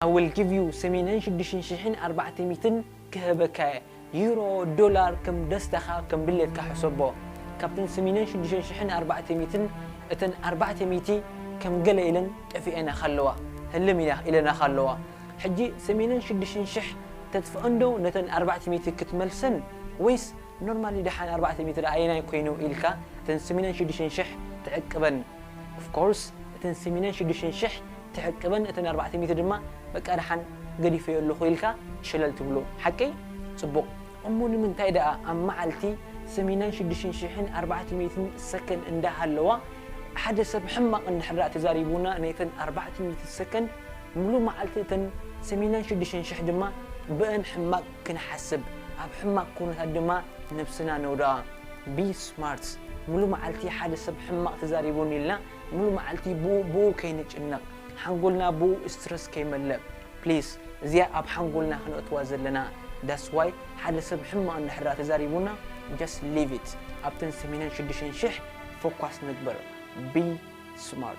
I will give you ሰማንያን ሽዱሽተ ሽሕን ኣርባዕተ ሚእትን ክህበካ እየ። ዩሮ፣ ዶላር ከም ደስታኻ ከም ድሌትካ ሕሰቦ። ካብተን ሰማንያን ሽዱሽተ ሽሕን ኣርባዕተ ሚእትን እተን ኣርባዕተ ሚእቲ ከም ገለ ኢለን ጠፊኤና ካለዋ ህልም ኢላ ኢለና ካለዋ ሕጂ ሰማንያን ሽዱሽተ ሽሕ ተጥፍአን ዶ ነተን ኣርባዕተ ሚእቲ ክትመልሰን ወይስ normally ደሓን ኣርባዕተ ሚእቲ ደኣ ኣየናይ ኮይኑ ኢልካ እተን ሰማንያን ሽዱሽተ ሽሕ ትዕቅበን? Of course እተን ሰማንያን ሽዱሽተ ሽሕ ትዕቅበን እተን ኣርባዕተ ሚእቲ ድማ በቃ ደሓን ገዲፈዮ ኣለኹ ኢልካ ሸለል ትብሎ ሓቀይ? ጽቡቕ። እሞ ንምንታይ ደኣ ኣብ መዓልቲ ሰማንያን ሽዱሽተ ሽሕን ኣርባዕተ ሚእትን ሰከንድ እንዳሃለዋ ሓደ ሰብ ሕማቕ እንድሕር ደኣ ተዛሪቡና ነተን ኣርባዕተ ሚእቲ ሰከንድ ሙሉ መዓልቲ እተን ሰማንያን ሽዱሽተ ሽሕ ድማ ብእን ሕማቕ ክንሓስብ ኣብ ሕማቕ ኩነታት ድማ ነብስና ነውድኣ? Be smart። ሙሉ መዓልቲ ሓደ ሰብ ሕማቕ ተዛሪቡኒ ኢልና ሙሉ መዓልቲ ብኡ ብኡ ከይንጭነቕ ሓንጎልና ብኡ stress ከይመልእ please። እዚኣ ኣብ ሓንጎልና ክነእትዋ ዘለና that's why ሓደ ሰብ ሕማቕ እንድሕር ተዛሪቡና just leave it። ኣብተን ሰማንያን ሽዱሽተ ሽሕ focus ንግበር። Be smart።